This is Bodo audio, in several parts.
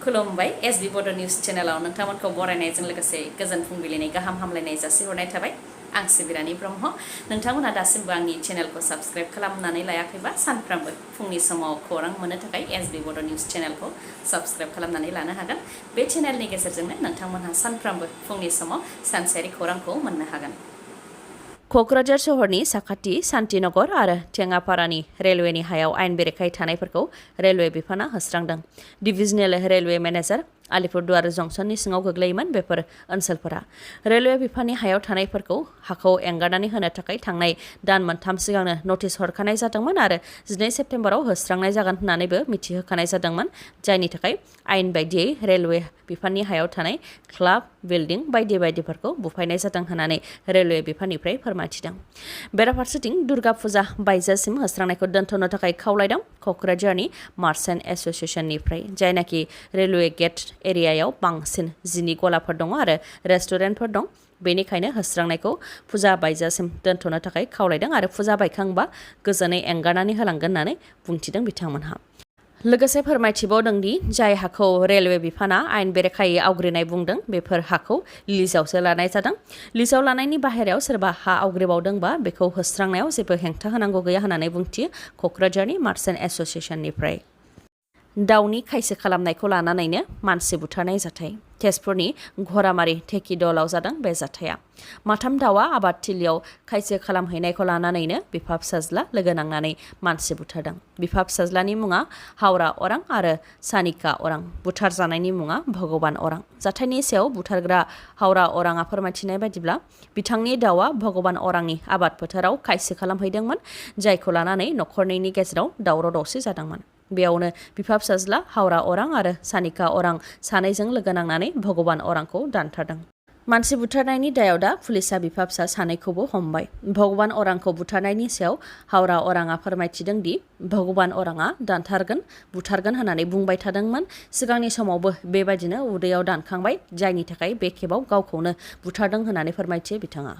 खुलुमबाय एसबी बड' निउज चेनेलाव नोंथांमोनखौ बरायनायजों लोगोसे गोजोन फुंबिलिनि गाहाम हामलायनाय जासिहरनाय थाबाय आं सिबिरानि ब्रह्म नोंथांमोना दासिमबो आंनि चेनेलखौ साबस्क्राइब खालामनानै लायाखैबा सानफ्रामबो फुंनि समाव खौरां मोननो थाखाय एसबी बड' निउज चेनेलखौ साबस्क्राइब खालामनानै लानो हागोन बे चेनेलनि गेजेरजोंनो नोंथांमोनहा सानफ्रामबो फुंनि समाव सानसेयारि खौरांखौ मोननो हागोन क'क्राझार सहरनि साखाथि शान्तिनगर आरो टेङापारानि रेलवेनि हायाव आयेन बेरेखायै थानायफोरखौ रेलवे बिफाना होस्रांदों डिभिजनेल रेलवे मेनेजार आलिपुरदुवार जंसननि सिङाव गोग्लैयोमोन बेफोर ओनसोलफोरा रेलवे बिफाननि हायाव थानायफोरखौ हाखौ एंगारनानै होनो थाखाय थांनाय दान मोनथाम सिगांनो नटिस हरखानाय जादोंमोन आरो 12 सेप्तेम्बराव होस्रांनाय जागोन होननानैबो मिथिहोखानाय जादोंमोन जायनि थाखाय आयेन बायदियै रेलवे बिफाननि हायाव थानाय क्लाब बिल्डिं बायदि बायदिफोरखौ बुफायनाय जादों होननानै रेलवे बिफाननिफ्राय फोरमायथिदों बेराफारसेथिं दुर्गा फुजा बायजासिम होस्रांनायखौ दोनथ'नो थाखाय खावलायदों क'क्राझारनि मार्चेन्ट एस'सिएशननिफ्राय जायनाखि रेलवे गेट एरियायाव बांसिन जिनि गलाफोर दङ आरो रेस्टुरेन्टफोर दं बेनिखायनो होस्रांनायखौ फुजा बायजासिम दोनथ'नो थाखाय खावलायदों आरो फुजा बायखांबा गोजोनै एंगारनानै होलांगोन होननानै बुंथिदों बिथांमोनहा लोगोसे फोरमायथिबावदों दि जाय हाखौ रेलवे बिफाना आयेन बेरेखायै आवग्रिनाय बुंदों बेफोर हाखौ लिजआवसो लानाय जादों लिजआव लानायनि बाहेरायाव सोरबा हा आवग्रिबावदोंबा बेखौ होस्रांनायाव जेबो हेंथा होनांगौ गैया होननानै बुंथियो क'क्राझारनि मार्चेन्ट एस'सिएशननिफ्राय दाउनि खायसो खालामनायखौ लानानैनो मानसि बुथारनाय जाथाय तेजपुरनि घरामारि ढेकिदलाव जादों बे जाथाया माथाम दाउआ आबादथिलियाव खायसो खालामहैनायखौ लानानैनो बिफा फिसाज्ला लोगो नांनानै मानसि बुथारदों बिफा फिसाज्लानि मुङा हावरा अरां आरो सानिका अरां बुथारजानायनि मुङा भगबान अरां जाथायनि सायाव बुथारग्रा हावरा अराङा फोरमायथिनाय बायदिब्ला बिथांनि दाउआ भगबान अरांनि आबाद फोथाराव खायसो खालामहैदोंमोन जायखौ लानानै न'खरनैनि गेजेराव दावराव दावसि जादोंमोन बेयावनो बिफा फिसाज्ला हावरा अरां आरो सानिका अरां सानैजों लोगो नांनानै भगबान अरांखौ दानथारदों मानसि बुथारनायनि दायाव दा पुलिसा बिफा फिसा सानैखौबो हमबाय भगबान अरांखौ बुथारनायनि सायाव हावरा अराङा फोरमायथिदों दि भगबान अराङा दानथारगोन बुथारगोन होननानै बुंबाय थादोंमोन सिगांनि समावबो बेबायदिनो उदैयाव दानखांबाय जायनि थाखाय बे खेबाव गावखौनो बुथारदों होननानै फोरमायथियो बिथाङा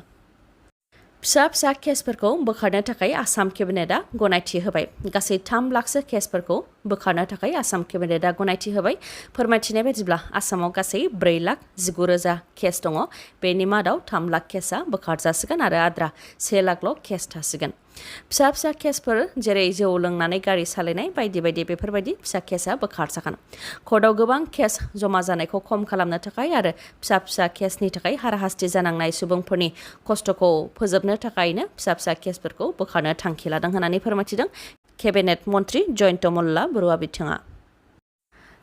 फिसा फिसा केसफोरखौ बोखारनो थाखाय आसाम केबिनेटआ गनायथि होबाय गासै 3 लाखसो केसफोरखौ बोखारनो थाखाय आसाम केबिनेटआ गनायथि होबाय फोरमायथिनाय बायदिब्ला आसामाव गासै 4,19,000 केस दङ बेनि मादाव 3 लाख केसआ बोखारजासिगोन आरो आद्रा 1 लाखल' केस थासिगोन फिसा फिसा केसफोर जेरै जौ लोंनानै गारि सालायनाय बायदि बायदि बेफोरबायदि फिसा केसआ बोखारजागोन कर्टआव गोबां केस जमा जानायखौ खम खालामनो थाखाय आरो फिसा फिसा केसनि थाखाय हाराहास्ति जानांनाय सुबुंफोरनि खस्थ'खौ फोजोबनो थाखायनो फिसा फिसा केसफोरखौ बोखारनो थांखि लादों होननानै फोरमायथिदों केबिनेट मन्त्रि जयन्त मल्ला बरुवा बिथाङा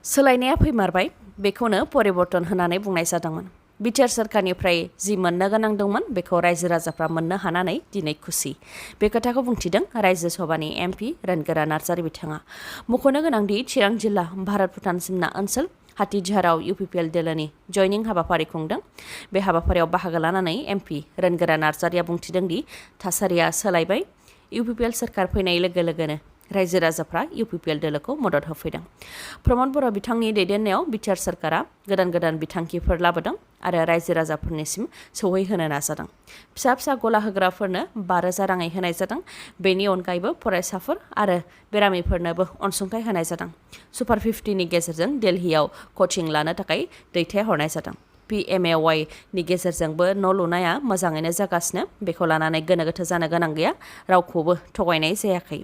सोलायनाया फैमारबाय बेखौनो परिबर्तन होननानै बुंनाय जादोंमोन बिटिआर सोरखारनिफ्राय जि मोननो गोनां दंमोन बेखौ रायजो राजाफ्रा मोननो हानानै दिनै खुसि बे खोथाखौ बुंथिदों रायजो सभानि एमपि रोनगोरा नार्जारि बिथाङा मख'नो गोनांदि चिरां जिल्ला भारत भुटान सिमना ओनसोल हातिझाराव इउपिपिएल दोलोनि जयनिं हाबाफारि खुंदों बे हाबाफारियाव बाहागो लानानै एमपि रोनगोरा नार्जारिया बुंथिदों दि थासारिया सोलायबाय इउपिपिएल सोरखार फैनाय लोगो लोगोनो रायजो राजाफ्रा इउपिपिएल दोलोखौ मदद होफैदों प्रमद बर' बिथांनि दैदेननायाव बिटिआर सोरखारा गोदान गोदान बिथांखिफोर लाबोदों आरो रायजो राजाफोरनिसिम सौहैहोनो नाजादों फिसा फिसा गला होग्राफोरनो 5,000 राङै होनाय जादों बेनि अनगायैबो फरायसाफोर आरो बेरामिफोरनोबो अनसुंथाइ होनाय जादों सुपार 50नि गेजेरजों दिल्लीयाव कचिं लानो थाखाय दैथायहरनाय जादों PMAY नि गेजेरजोंबो न' लुनाया मोजाङैनो जागासिनो बेखौ लानानै गोनो गोथो जानो गोनां गैया रावखौबो थगायनाय जायाखै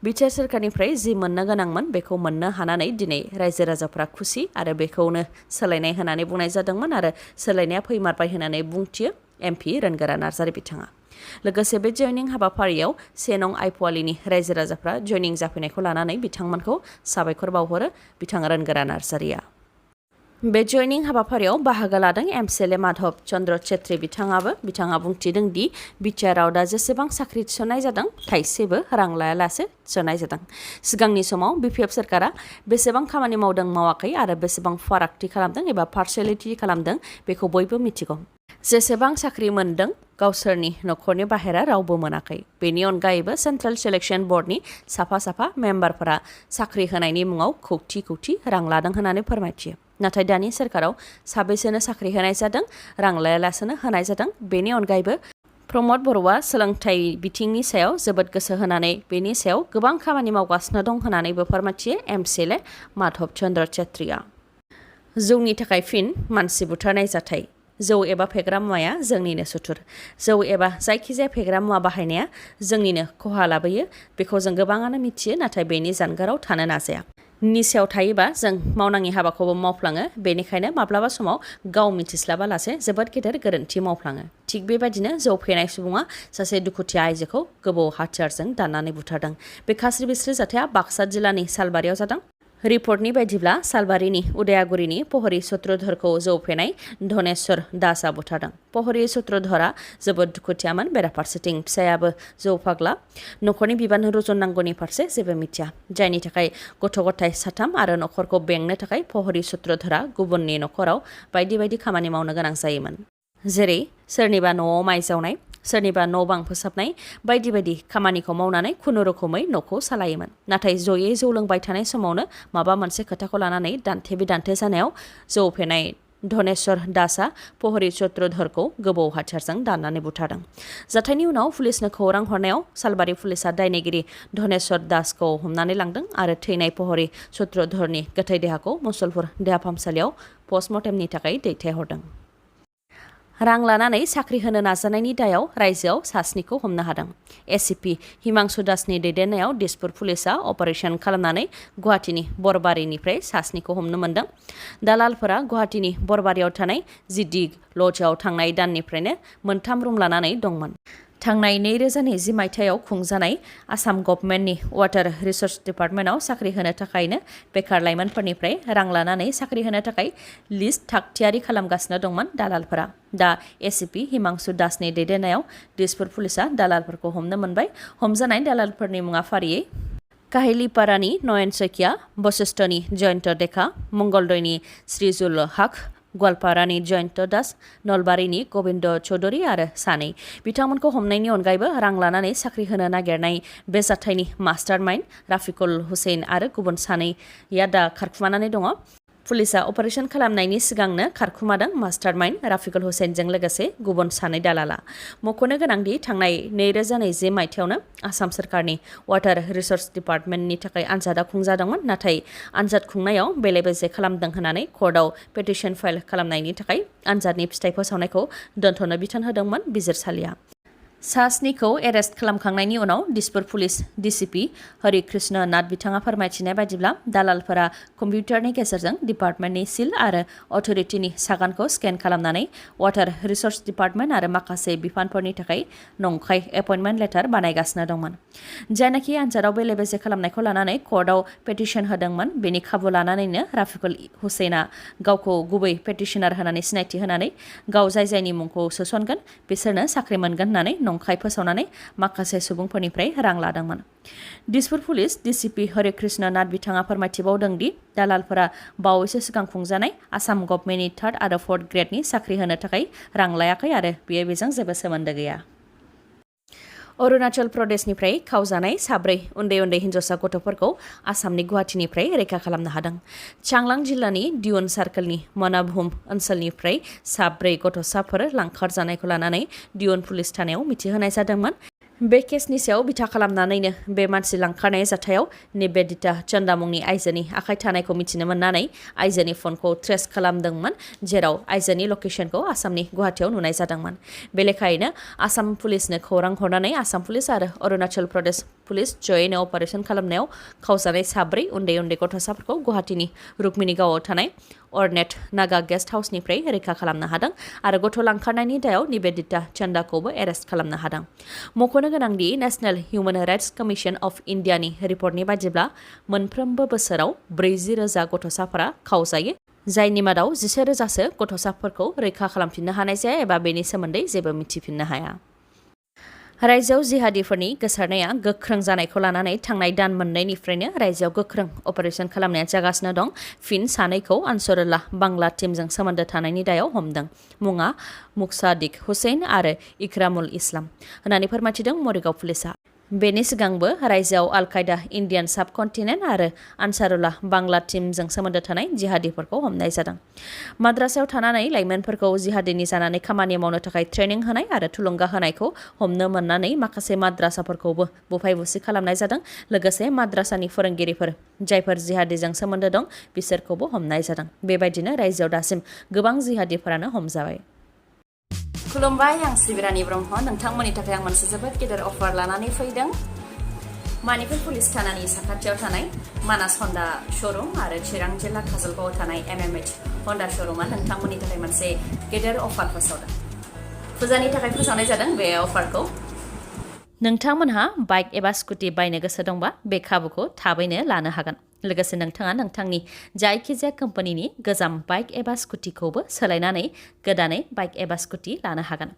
बिटिआर सोरखारनिफ्राय जि मोननो गोनांमोन बेखौ मोननो हानानै दिनै रायजो राजाफ्रा खुसि आरो बेखौनो सोलायनाय होननानै बुंनाय जादोंमोन आरो सोलायनाया फैमारबाय होननानै बुंथियो एमपि रोनगोरा नार्जारि बिथाङा लोगोसे बे जयनिं हाबाफारियाव 1 नं आइफवालिनि रायजो राजाफ्रा जयनिं जाफैनायखौ लानानै बिथांमोनखौ साबायखर बावहरो बिथां रोनगोरा नार्जारिया बे जयनिं हाबाफारियाव बाहागो लादों एमसिएलए माधब चन्द्र छेत्री बिथाङा बुंथिदों दि बिटिआरआव दा जेसेबां साख्रि थिसननाय जादों थाइसेबो रां लायालासे थिसननाय जादों सिगांनि समाव बिपिएफ सोरखारा बेसेबां खामानि मावदों मावाखै आरो बेसेबां फारागथि खालामदों एबा पार्सियेलिटि खालामदों बेखौ बयबो मिथिगौ जेसेबां साख्रि मोनदों गावसोरनि न'खरनि बाहेरा रावबो मोनाखै बेनि अनगायैबो सेन्ट्रेल सिलेक्शन बर्डनि साफा मेम्बारफोरा साख्रि होनायनि मुङाव कौटि रां लादों होननानै फोरमायथियो नाथाय दानि सोरखाराव साबेसेनो साख्रि होनाय जादों रां लायालासेनो होनाय जादों बेनि अनगायैबो प्रमद बर'आ सोलोंथाइ बिथिंनि सायाव जोबोद गोसो होनानै बेनि सायाव गोबां खामानि मावगासिनो दं होननानैबो फोरमायथियो एमसिएलए माधब चन्द्र छेत्रीआ जौनि थाखाय फिन मानसि बुथारनाय जाथाय। जौ एबा फेग्रा मुवाया जोंनिनो सुथुर। जौ एबा जायखिजाया फेग्रा मुवा बाहायनाया जोंनिनो खहा लाबोयो, बेखौ जों गोबाङानो मिथियो, नाथाय बेनि जानगाराव थानो नाजाया। निसायाव थायोबा जों मावनाङि हाबाखौबो मावफ्लाङो, बेनिखायनो माब्लाबा समाव गाव मिथिस्लाबालासे जोबोद गेदेर गोरोन्थि मावफ्लाङो। थिग बेबायदिनो जौ फेनाय सुबुङा सासे दुखुथिया आइजोखौ गोबौ हाथियारजों दाननानै बुथारदों। बे खास्रि बिस्रि जाथाया बाक्सा जिल्लानि सालबारियाव जादों। रिपर्टनि बायदिब्ला सालबारिनि उदयागुरिनि पहरी सूत्रधरखौ जौ फेनाय धनेश्वर दासआ बुथारदों। पहरी सूत्रधरा जोबोद दुखुथियामोन, बेराफारसेथिं फिसायाबो जौ फाग्ला। नखरनि बिबान रुजुननांगौनि फारसे जेबो मिथिया, जायनि थाखाय गथ' गथाय 3 आरो नखरखौ बेंनो थाखाय पहरी सूत्रधरा गुबुननि नखराव बायदि बायदि खामानि मावनो गोनां जायोमोन। जेरै सोरनिबा न'आव माइ जावनाय, सोरनिबा न' बां फोसाबनाय बायदि बायदि खामानिखौ मावनानै खुनुरुखुमै न'खौ सालायोमोन। नाथाय जयै जौ लोंबाय थानाय समावनो माबा मोनसे खोथाखौ लानानै दान्थे बिदान्थे जानायाव जौ फेनाय धनेश्वर दासआ पहरी सूत्रधरखौ गोबौ हाथियारजों दाननानै बुथारदों। जाथायनि उनाव पुलिसनो खौरां हरनायाव सालबारि पुलिसआ दायनिगिरि धनेश्वर दासखौ हमनानै लांदों आरो थैनाय पहरी सूत्रधरनि गोथै देहाखौ मुसलपुर देहा फाहामसालियाव पस्टमर्टेमनि थाखाय दैथायहरदों। रां लानानै साख्रि होनो नाजानायनि दायाव रायजोआव 7 हमनो हादों। एसिपि हिमांशु दासनि दैदेननायाव दिसपुर पुलिसआ अपारेशन खालामनानै गुवाहाटीनि बरबारिनिफ्राय 7 हमनो मोन्दों। दालालफोरा गुवाहाटीनि बरबारियाव थानाय जिदि लजआव थांनाय दाननिफ्रायनो 3 रुम लानानै दंमोन। थांनाय 2020 मायथाइयाव खुंजानाय आसाम गभर्नमेन्टनि वाटार रिसोर्स डिपार्टमेन्टआव साख्रि होनो थाखायनो बेकार लाइमोनफोरनिफ्राय रां लानानै साख्रि होनो थाखाय लिस्ट थाग-थियारि खालामगासिनो दंमोन दालालफोरा। दा एसिपि हिमांशु दासनि दैदेननायाव दिसपुर पुलिसआ दालालफोरखौ हमनो मोनबाय। हमजानाय दालालफोरनि मुङा फारियै काहिलिपारानि नयन सैकिया, बशिष्ठनि जयन्त देखा, मंगलदैनि श्रीजुल हक, गवालपारानि जयन्त दास, नलबारिनि गोविन्द चौधुरी आरो 2। बिथांमोनखौ हमनायनि अनगायैबो रां लानानै साख्रि होनो नागिरनाय बे जाथायनि मास्टार माइन्ड राफिकुल हुसैन आरो गुबुन 2 दा खारखुमानानै दङ। पुलिसआ अपारेशन खालामनायनि सिगांनो खारखुमादों मास्टार माइन्ड राफिकुल हुसैनजों लोगोसे गुबुन 2 दालाला। मख'नो गोनांदि थांनाय 2020 मायथाइयावनो आसाम सोरखारनि वाटार रिसोर्स डिपार्टमेन्टनि थाखाय आनजादा खुंजादोंमोन, नाथाय आनजाद खुंनायाव बेले-बेजे खालामदों होननानै कर्टआव पेटिशन फाइल खालामनायनि थाखाय आनजादनि फिथाइ फोसावनायखौ दोनथ'नो बिथोन होदोंमोन बिजिरसालिया। 7 एरेस्ट खालामखांनायनि उनाव दिसपुर पुलिस डिसिपि हरिकृष्ण नाथ बिथाङा फोरमायथिनाय बायदिब्ला दालालफोरा कम्पिउटारनि गेजेरजों डिपार्टमेन्टनि सिल आरो अथ'रिटिनि सागानखौ स्केन खालामनानै वाटार रिसोर्स डिपार्टमेन्ट आरो माखासे बिफानफोरनि थाखाय नंखाय एपइन्टमेन्ट लेटार बानायगासिनो दंमोन। जायनाखि आनजादाव बेले-बेजे खालामनायखौ लानानै कर्टआव पेटिशन होदोंमोन, बेनि खाबु लानानैनो राफिकुल हुसैना गावखौ गुबै पेटिशनार होनानै सिनायथि होनानै गाव जाय जायनि मुंखौ सोसनगोन बिसोरनो साख्रि मोनगोन होननानै नंखाय फोसावनानै माखासे सुबुंफोरनिफ्राय रां लादोंमोन। दिसपुर पुलिस डिसिपि हरिकृष्ण नाथ बिथाङा फोरमायथिबावदों दि दालालफोरा बावैसो सिगां खुंजानाय आसाम गभर्नमेन्टनि 3rd आरो 4th ग्रेडनि साख्रि होनो थाखाय रां लायाखै आरो बेयो बेजों जेबो सोमोन्दो गैया। अरुणाचल प्रदेशनिफ्राय खावजानाय 4 उन्दै हिन्जावसा गथ'फोरखौ आसामनि गुवाहाटीनिफ्राय रैखा खालामनो हादों। चांलां जिल्लानि दिउन सार्कलनि मनाभूम ओनसोलनिफ्राय 4 गथ'साफोर लांखारजानायखौ लानानै दिउन पुलिस थानायाव मिथिहोनाय जादोंमोन। बे केसनि सायाव बिथा खालामनानैनो बे मानसि लांखारनाय जाथायाव निबेदिता चन्दा मुंनि आइजोनि आखाइ थानायखौ मिथिनो मोननानै आइजोनि फनखौ ट्रेस खालामदोंमोन, जेराव आइजोनि लकेशनखौ आसामनि गुवाहाटीयाव नुनाय जादोंमोन। बे लेखायैनो आसाम पुलिसनो खौरां हरनानै आसाम पुलिस आरो अरुणाचल प्रदेश पुलिस जयैनो अपारेशन खालामनायाव खावजानाय 4 उन्दै गथ'साफोरखौ गुवाहाटीनि रुक्मिणी गावआव थानाय अर्नेट नागा गेस्ट हाउसनिफ्राय रैखा खालामनो हादों आरो गथ' लांखारनायनि दायाव निबेदिता चन्दाखौबो एरेस्ट खालामनो हादों। मख'नो गोनांदि national human rights commission of इन्डियानि रिपर्टनि बायदिब्ला मोनफ्रोमबो बोसोराव 40,000 गथ'साफोरा खावजायो, जायनि मादाव 11,000सो गथ'साफोरखौ रैखा खालामफिननो हानाय जाया एबा बेनि सोमोन्दै जेबो मिथिफिननो हाया। रायजोआव जिहादिफोरनि गोसारनाया गोख्रों जानायखौ लानानै थांनाय दान मोननैनिफ्रायनो रायजोआव गोख्रों अपारेशन खालामनाया जागासिनो दं। फिन 2खौ आनसरुल्लाह बांला टीमजों सोमोन्दो थानायनि दायाव हमदों। मुङा मुक्सादिक हुसैन आरो इक्रामुल इस्लाम होननानै फोरमायथिदों मरिगाव पुलिसआ। बेनि सिगांबो रायजोआव आल कायदा इन्डियान साबकन्टिनेन्ट आरो आनसारुल्लाह बांला टीमजों सोमोन्दो थानाय जिहादीफोरखौ हमनाय जादों। माद्रासायाव थानानै लाइमोनफोरखौ जिहादीनि जानानै खामानि मावनो थाखाय ट्रेनिं होनाय आरो थुलुंगा होनायखौ हमनो मोननानै माखासे माद्रासाफोरखौबो बुफाय बुसि खालामनाय जादों। लोगोसे माद्रासानि फोरोंगिरिफोर जायफोर जिहादीजों सोमोन्दो दं बिसोरखौबो हमनाय जादों। बेबायदिनो रायजोआव दासिम गोबां जिहादीफोरानो हमजाबाय। खुलुमबाय, आं सिबिरानि ब्रह्म। नोंथांमोननि थाखाय आं मोनसे जोबोद गेदेर अफार लानानै फैदों। मानिपुर पुलिस थानानि साखाथियाव थानाय मानास हन्डा श'रुम आरो चिरां जिल्ला काजलगावआव थानाय MMH हन्डा श'रुमा नोंथांमोननि थाखाय मोनसे गेदेर अफार फोसावदों। फुजानि थाखाय फोसावनाय जादों बे अफारखौ। नोंथांमोनहा बाइक एबा स्कुटि बायनो गोसो दंबा बे खाबुखौ थाबैनो लानो हागोन। लोगोसे नोंथाङा नोंथांनि जायखिजाया कम्पानिनि गोजाम बाइक एबा स्कुटिखौबो सोलायनानै गोदानै बाइक एबा स्कुटि लानो हागोन।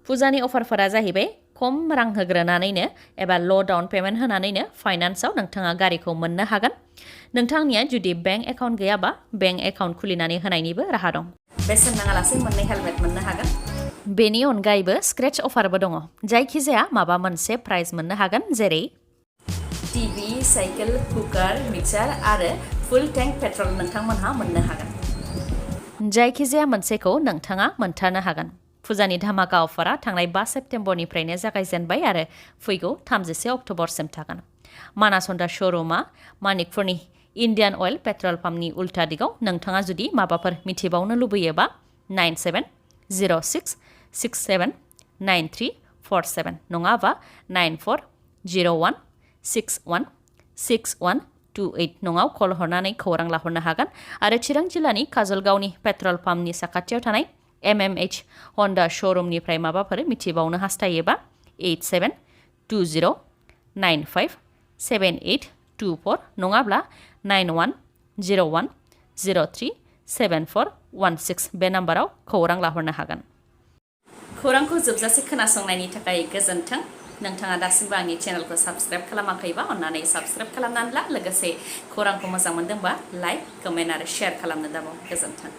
फुजानि अफारफोरा जाहैबाय खम रां होग्रोनानैनो एबा ल' डाउन पेमेन्ट होनानैनो फाइनान्सआव नोंथाङा गारिखौ मोननो हागोन। नोंथांनिया जुदि बेंक एकाउन्ट गैयाबा बेंक एकाउन्ट खुलिनानै होनायनिबो राहा दं। बेसेन नाङालासे मोननै हेलमेट मोननो हागोन। बेनि अनगायैबो स्क्रेच अफारबो दङ। जायखिजाया माबा मोनसे प्राइज मोननो हागोन, जेरै टिभि, साइकेल, कुकार, मिक्सार आरो फुल टेंक पेट्रल नोंथांमोनहा मोननो हागोन। जायखिजाया मोनसेखौ नोंथाङा मोनथारनो हागोन। फुजानि धामाका अफारा थांनाय 5 सेप्तेम्बरनिफ्रायनो जागायजेनबाय आरो फैगौ 31 अक्ट'बरसिम थागोन। मानास हन्डा श'रुमा मानिकपुरनि इन्डियान अइल पेट्रल पाम्पनि उल्टा दिगाव। नोंथाङा जुदि माबाफोर मिथिबावनो लुबैयोबा 9706679347 नङाबा 9401616128 नङाव कल हरनानै खौरां लाहरनो हागोन। आरो चिरां जिल्लानि काजलगावनि पेट्रल पाम्पनि साखाथियाव थानाय MMH हन्डा श'रुमनिफ्राय माबाफोर मिथिबावनो हास्थायोबा 8720957824 नङाब्ला 9101037416 बे नाम्बाराव खौरां लाहरनो हागोन। खौरांखौ जोबजासे खोनासंनायनि थाखाय गोजोन्थों। नोंथाङा दासिमबो आंनि चेनेलखौ साबस्क्राइब खालामाखैबा अन्नानै साबस्क्राइब खालामनानै ला। लोगोसे खौरांखौ मोजां मोनदोंबा लाइक, कमेन्ट आरो शेयार खालामनो दाबाव। गोजोन्थों।